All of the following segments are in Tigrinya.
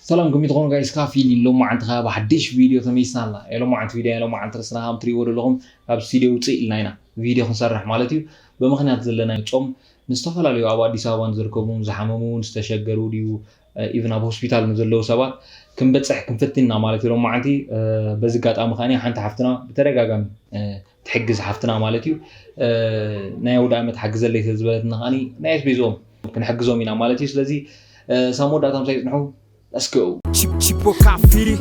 ሰላም፣ ከመይ ትኾኑ ጋይስ? ካፊል ሎማዓንቲ ኸዓ ብሓድሽ ቪድዮ ተመይስና ኣላ። ሎማዓንቲ ቪድዮ፣ ሎማዓንቲ ርእስና ከም ትሪእዎ ዘለኹም ካብ ስቱድዮ ውፅእ ኢልና ኢና ቪድዮ ክንሰርሕ ማለት እዩ። ብምኽንያት ዘለና ጾም ንዝተፈላለዩ ኣብ ኣዲስ ኣበባ ንዝርከቡ ዝሓመሙ፣ ዝተሸገሩ ድዩ፣ ኢቭን ኣብ ሆስፒታል ንዘለዉ ሰባት ክንበፅሕ ክንፍትን ኢና ማለት እዩ ሎማዓንቲ። በዚ ኣጋጣሚ ኸዓ ሓንቲ ሓፍትና ብተደጋጋሚ ትሕግዝ ሓፍትና ማለት እዩ። ናይ ኣውደ ዓመት ሓግዘለይ ስለ ዝበለትና ኸዓ ናይ ኣስቤዝኦም ክንሕግዞም ኢና ማለት እዩ። ስለዚ ሳብ መወዳእታ ምሳይ ፅንሑ። Let's go. Chip- Chipo Kafiri.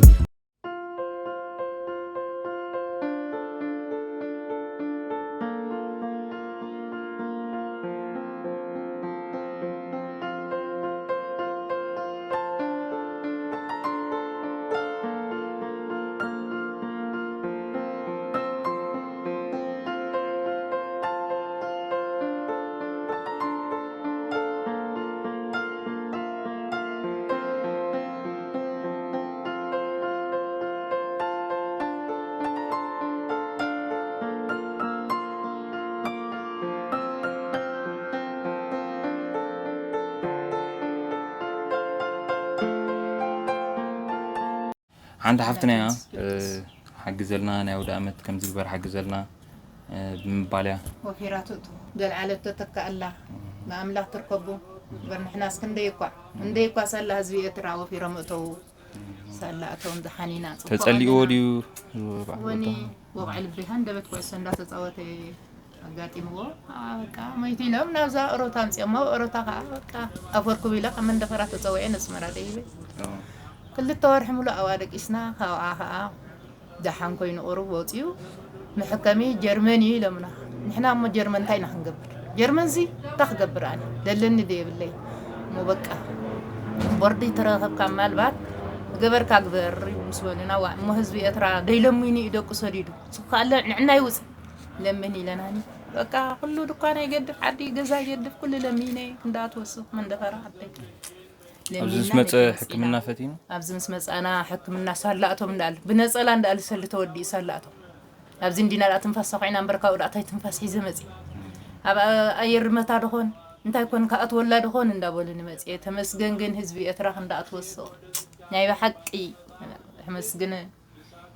ሓንቲ ሓፍትና እያ፣ ሓግዘልና፣ ናይ ኣውደ ዓመት ከምዚ ግበር ሓግዘልና ብምባል እያ። ወፊራ ትእቱ፣ ገልዓለት ተተካእላ፣ ብኣምላኽ ትርከቡ። እምበር ንሕናስ ክንደይ እኳ፣ ክንደይ እኳ ሳላ ህዝቢ ኤርትራ ወፊሮም እተዉ፣ ሳላ እቶም ዝሓኒና ጽቡቕ ተጸሊእዎ ኣለና። ድዩ? ወኒ ወቕዒ ልቢ ሃንደበት ኩዕሶ እንዳተጻወተ ኣጋጢምዎ። ኣ፣ በቃ ሞይቱ ኢሎም ናብዛ ኦሮታ ኣምጺኦሞ። ኦሮታ ከኣ በቃ ኣፈርኩ ኢለ ካብ መንደፈራ ተጸዊዐ ነስመራ ደይበ። ክልተ ወርሒ ሙሉእ ኣብኣ ደቂስና። ካብኣ ከኣ ደሓን ኮይኑ ቁሩብ ወጺኡ መሐከሚ ጀርመን እዩ ኢሎምና። ንሕና እሞ ጀርመን እንታይ ኢና ክንገብር? ጀርመን ዚ እንታይ ክገብር ኣነ? ደለኒ ዶ የብለይ? እሞ በቃ ቦርዲ ተረኸብካ ማልባት ገበርካ ግበር ምስ በሉና፣ ዋ እሞ ህዝቢ ኤርትራ ደይለሚኑ እዩ ደቁ ሰዲዱ። ንሱ ከኣ ንዕና ይውጽእ ለምን ኢለናኒ። በቃ ኩሉ ድኳን ኣይገድፍ፣ ዓዲ ገዛ ኣይገድፍ፣ ኩሉ ለሚነ እንዳትወስኽ መንደፈራ ዓደይ። ኣብዚ ለሚና ምስ መጸ ነተወሲና። ሕክምና ፈቲኑ? ኣብዚ ምስ መጻና ሕክምና ሳላእቶም እንዳል ብነጸላ እንዳል ሰሊ ተወዲኡ ሳላእቶም። ኣብዚ እንዲና ደኣ ትንፋስ ሰኺዕና እምበር ካብኡ ደኣ እንታይ ትንፋስ ሒዘ መጺ። ኣብ ኣየር መታ ድኾን እንታይ ኮን ከኣትወላ ድኾን እንዳበሉ ንመጽኤ። ተመስገን ግን ህዝቢ ኤርትራ ክንዳ ኣትወስቕ ናይ ብሓቂ ተመስግን።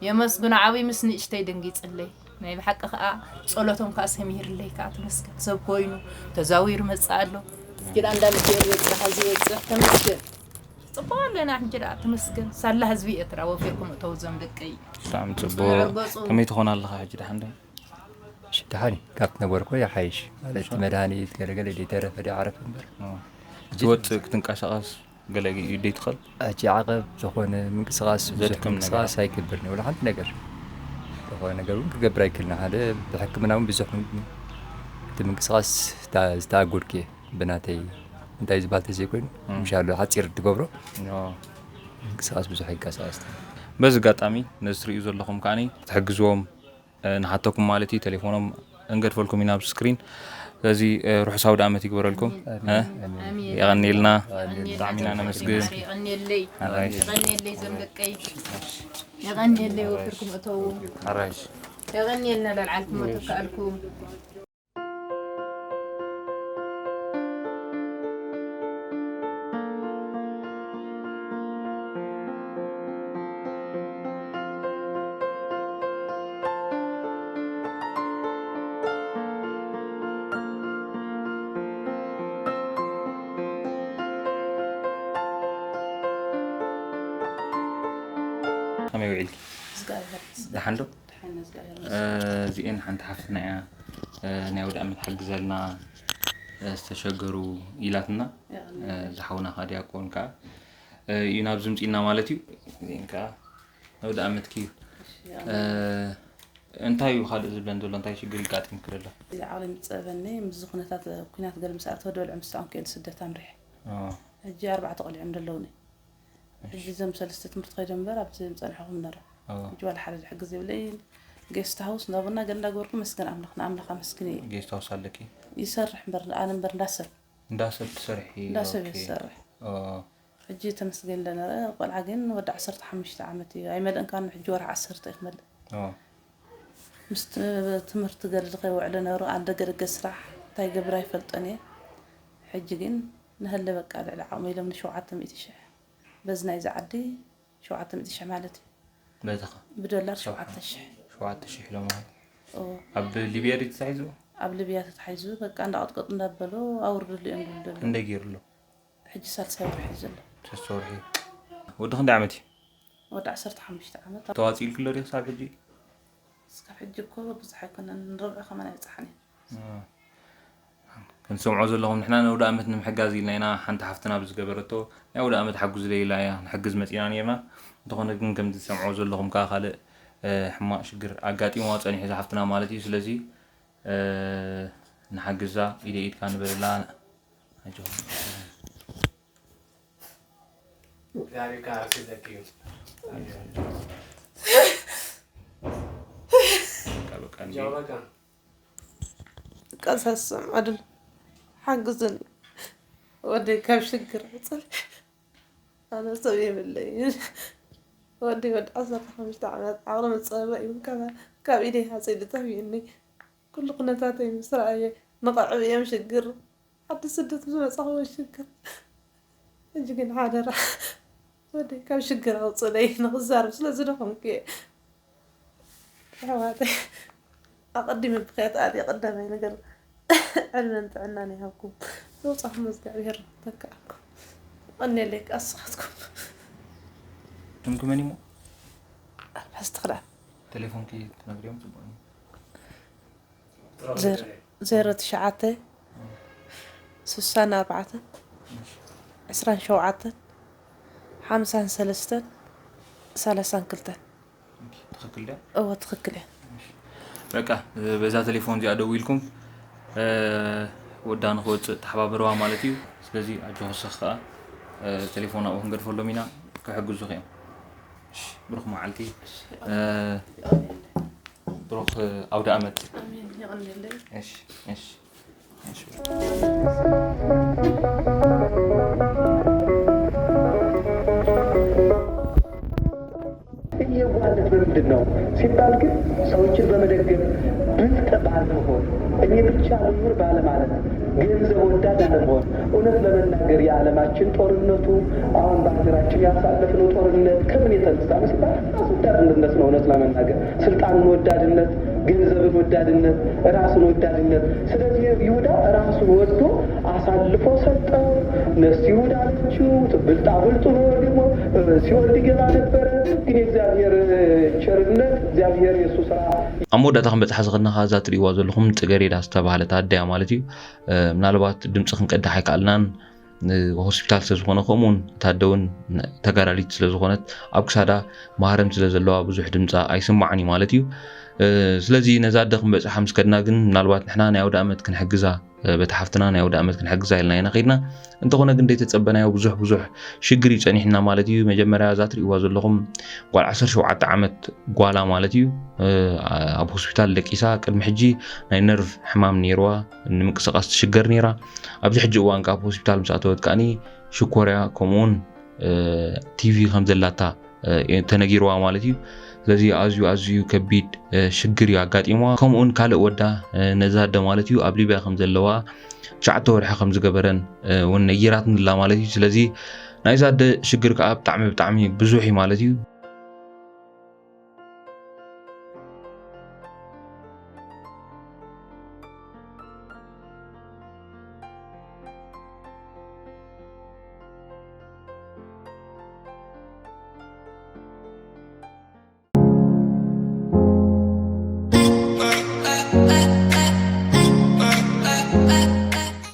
የመስግኖ ዓብይ ምስ ንእሽተይ ደንጊጽለይ። ናይ ብሓቂ ከኣ ጸሎቶም ከኣ ሰሚርለይ ከኣ ተመስገን። ሰብ ኮይኑ ተዛዊሩ መጽእ ኣሎ። ግዳ እንዳምስገን ይበጽሕ፣ ኣብዚ ይበጽሕ፣ ተመስገን። ጽቡቕ ኣለና ሕጂ ደኣ ተመስገን። ሳላ ህዝቢ ኤርትራ ወፊርኩም እተው ዞም ደቀይ። ብጣዕሚ ጽቡቕ። ጽኑዕ ርገጹ። ከመይ ትኾን ኣለኻ ሕጂ ደሓን ዶ? እሺ፣ ደሓን እዩ። ካብቲ ነበርኩ ይሓይሽ። ማለት እቲ መድሃኒት ገለገለ ደይተረፈ ደይዓረፈ እምበር። ኦ። ክትወጽእ ክትንቀሳቐስ ገለ እዩ ደይትኽእል? ሕጂ ዓቐብ ዝኾነ ምንቅስቓስ፣ ብዙሕ ዘድክም ነገር። ምንቅስቓስ ኣይገብርን እየ። ወላ ሓንቲ ነገር። ዝኾነ ነገር እውን ክገብር ኣይክእልን። ሓደ ብሕክምና እውን ብዙሕ ምን-፣ እቲ ምንቅስቓስ ዝታ-፣ ዝተኣጎድኩ እየ። ብናተይ እንታይ ዝበሃል ተዘይኮይኑ፣ እም። ምሻሎ ሓጺር ትገብሮ። ኦ። ምንቅስቓስ ብዙሕ ኣይንቀሳቐስን። በዚ ኣጋጣሚ ነዚ ትርእዩ ዘለኹም ከኣኒ ክትሕግዝዎም እ፣ ንሓተኩም ማለት እዩ። ቴሌፎኖም እንገድፈልኩም ኢና ኣብ ስክሪን። ስለዚ፣ እ፣ ርሑስ ኣውደ ዓመት ይግበረልኩም። ኣሜን። እ? ኣሜን። የቐንየልና። ኣሜን። ብጣዕሚ ኢና ነመስግን። የቐንየለይ። ኣራይሽ። የቐንየለይ ዞም ደቀይ። የቐንየለይ ወፍርኩም እተዉ። ኣራይሽ። የቐንየልና ላልዓልኩም ወተካኣልኩም። ከመይ ውዒልኪ? እግዚኣብሔር ይመስገን። ደሓን ዶ? ደሓን እግዚኣብሔር እ፣ ይመስገን። እዚኤን ሓንቲ ሓፍትና እያ፣ እ፣ ናይ ኣውደ ዓመት ሓግዘልና፣ እ፣ ዝተሸገሩ ኢላትና፣ የቐንየለይ። እ፣ ዝሓውና ከኣ ዲያቆን ከኣ፣ እ፣ እዩ ናብዚ ምጺእና ማለት እዩ። እዚኤን ከኣ ናይ ኣውደ ዓመትኪ እዩ። እሺ፣ እ፣ የቐንየለይ። እንታይ እዩ ካልእ ዝብለን ዘሎ? እንታይ ሽግር ይጋጥምኪ ዘሎ? እዚ ዓቕሊ ምጸበኒ፣ ምስዚ ኩነታት፣ ኩናት ገለ ምስ ኣተወ፣ ደልዑ ምስ ሰኣንኩ እየ ንስደት ኣምሪሐ። ኦ። ሕጂ ኣርባዕተ ቆልዑ እንደለውኒ። እሺ። ሕጂ እዞም ሰለስተ ትምህርቲ ከይዶም እምበር ኣብዚ ምጸንሐኹም ነረ። ኦ። ሕጂ ዋላ ሓደ ዝሕግዝ የብለይን። ጌስት ሃውስ እንዳበልና ገለ እንዳገበርኩ መስገን ኣምላኽ፣ ንኣምላኽ ኣመስግን እየ። ጌስት ሃውስ ኣለኪ? ይሰርሕ እምበር፣ ኣነ እምበር እንዳሰብ። እንዳሰብ ትሰርሒ? እንዳሰብ እየ ኦኬ። ዝሰርሕ። ኦ። ሕጂ ተመስገን ለነረ ቆልዓ ግን ወዲ ዓሰርተ ሓሙሽተ ዓመት እዩ። ኣይመልእን ካን ሕጂ ወርሒ ዓሰርተ እዩ ክመልእ። ኦ። ምስ ት-፣ ትምህርቲ ገለ ዝኸይወዕለ ነሩ ኣንደ ገደገ ስራሕ እንታይ ገብር ኣይፈልጦን እየ። ሕጂ ግን ንሀለ በቃ ልዕሊ ዓቕሚ ኢሎም ንሸውዓተ ሚእቲ ሽሕ በዚ ናይዚ ዓዲ ሸውዓተ ሚእቲ ሽሕ ማለት እዩ። በዚኻ ብዶላር ሸውዓተ ሽሕ። ሸውዓተ ሽሕ ኢሎም ማለት ኦ፣ ኣብ ሊብያ ድዩ ተታሒዙ? ኣብ ሊብያ ተታሒዙ በቃ እንዳቐጥቀጡ እንዳበሉ ኣውርድሉ እዮም ዝብሉ ዘለዉ። ክንደይ ገይሩሎ? ሕጂ ሳልሳይ ወርሒ እዩ ዘሎ። ሰለስተ ወርሒ። ወዲ ክንደይ ዓመት እዩ? ወዲ ዓሰርተ ሓሙሽተ ዓመት። ተዋፂልክሎ ዲኺ ክሳብ ሕጂ? እስካብ ሕጂ እኮ ብዙሕ ኣይኮነን፣ ንረብዒ ከማን ኣይብፅሓን እዩ። ክንሰምዖ ዘለኹም ንሕና ንኣውደ ኣመት ንምሕጋዝ ኢልና ኢና ሓንቲ ሓፍትና ብዝገበረቶ ናይ ኣውደ ኣመት ሓጉዝለይ ኢላ እያ ንሕግዝ መፂና ነርና። እንተኾነ ግን ከምዚ ዝሰምዖ ዘለኹም ከዓ ካልእ ሕማቕ ሽግር ኣጋጢምዋ ፀኒሑ እዛ ሓፍትና ማለት እዩ። ስለዚ ንሓግዛ ኢደ ኢድካ ንበለላ። ኣጆኹም። እግዚአብሔር ጋር ሲዘክዩ በቃ በቃ እንዴ። ጀበጋ ቀሰስም ኣድል ሓግዝን ወደይ ካብ ሽግር ኣውፅል። ኣነ ሰብ የብለይን። ወደይ ወዲ ዓሰርተ ሓሙሽተ ዓመት ዓቕሊ ምፀበ እዩ ካብ ኢደይ ሃፀይ ዝጠፍየኒ። ኩሉ ኩነታተይ ምስ ረኣየ ንቐዕብ እዮም ሽግር ዓዲ ስደት ዝመፃኽዎ ሽግር። ሕጂ ግን ሓደራ ወደይ ካብ ሽግር ኣውፅለይ ንክዛረብ ስለ ዝደኸምኩ እየ። ኣሕዋተይ ኣቐዲመ ብክያት ኣልየ ቀዳማይ ነገር ዕድመን ጥዕናን ይሃብኩም። ዘውፃኹም እግዚኣብሔር ተክኣኩም። ቀኔለይ ኣስኻትኩም። ስምኪ መን እሞ? ኣልባስ ትኽዳን ቴሌፎንኪ ትነግሪዮም ፅቡቅ እዩ። ዜሮ ትሽዓተ ስሳን ኣርባዕተን ዕስራን ሸውዓተን ሓምሳን ሰለስተን ሰላሳን ክልተን ትኽክል ድያ? እወ ትኽክል እያ። በቃ በዛ ቴሌፎን እዚኣ ደዊልኩም ወዳ ንክወፅእ ተሓባበረዋ ማለት እዩ። ስለዚ ኣጆ ክሰኽ ከዓ ቴሌፎን ኣብኡ ክንገድፈሎም ኢና። ክሕግዙ እዮም። እሺ፣ ብሩኽ መዓልቲ። ብሩኽ ኣውደ ኣመት። ኣሜን። የቐንየለይ። እሺ፣ እሺ፣ እሺ። እየዋህነት በምንድን ነው ሲባል ግን ሰዎችን በመደገፍ ብልጥ ባለመሆን እኔ ብቻ ልኑር ባለማለት ገንዘብ ወዳድ አለመሆን። እውነት ለመናገር የዓለማችን ጦርነቱ አሁን በሀገራችን ያሳለፍነው ጦርነት ከምን የተነሳ ነው ሲባል ራስ ወዳድነት ነው። እውነት ለመናገር ስልጣንን ወዳድነት፣ ገንዘብን ወዳድነት፣ ራስን ወዳድነት። ስለዚህ ይሁዳ ራሱን ወዶ አሳልፎ ሰጠው። ነፍስ ይሁዳ አለችው። ብልጣ ብልጡ ነው ደግሞ ሲኦል ሊገባ ነበረ። ግን የእግዚአብሔር ቸርነት እግዚአብሔር የእሱ ስራ ኣብ መወዳእታ ክንበፅሓ ዝኽድናኻ እዛ ትርእይዋ ዘለኹም ፅገሬዳ ዝተባህለት ኣደያ ማለት እዩ። ምናልባት ድምፂ ክንቀዳሕ ኣይከኣልናን ሆስፒታል ስለ ዝኾነ ከምኡውን እታ ኣደ እውን ተጋዳሊት ስለ ዝኾነት ኣብ ክሳዳ ማህረም ስለ ዘለዋ ብዙሕ ድምፃ ኣይስማዕን እዩ ማለት እዩ። ስለዚ ነዛ ኣደ ክንበፅሓ ምስ ከድና ግን ምናልባት ንሕና ናይ ኣውደ ኣመት ክንሕግዛ በቲ ሓፍትና ናይ ኣውደ ኣመት ክንሕግዛ ኢልና ኢና ከይድና። እንተኾነ ግን ዘይተፀበናዮ ብዙሕ ብዙሕ ሽግር እዩ ፀኒሕና ማለት እዩ። መጀመርያ እዛ ትርእይዋ ዘለኹም ጓል ዓሰርተ ሸውዓተ ዓመት ጓላ ማለት እዩ። ኣብ ሆስፒታል ደቂሳ ቅድሚ ሕጂ ናይ ነርቭ ሕማም ነይርዋ ንምንቅስቃስ ትሽገር ነይራ። ኣብዚ ሕጂ እዋን ካብ ሆስፒታል ምስ ኣተወት ከዓኒ ሽኮርያ ከምኡውን ቲቪ ከም ዘላታ ተነጊርዋ ማለት እዩ። ስለዚ ኣዝዩ ኣዝዩ ከቢድ ሽግር እዩ ኣጋጢምዋ። ከምኡውን ካልእ ወዳ ነዛ ኣደ ማለት እዩ ኣብ ሊብያ ከም ዘለዋ ትሽዓተ ወርሒ ከም ዝገበረን እውን ነጊራትንላ ማለት እዩ። ስለዚ ናይዛ ኣደ ሽግር ከዓ ብጣዕሚ ብጣዕሚ ብዙሕ እዩ ማለት እዩ።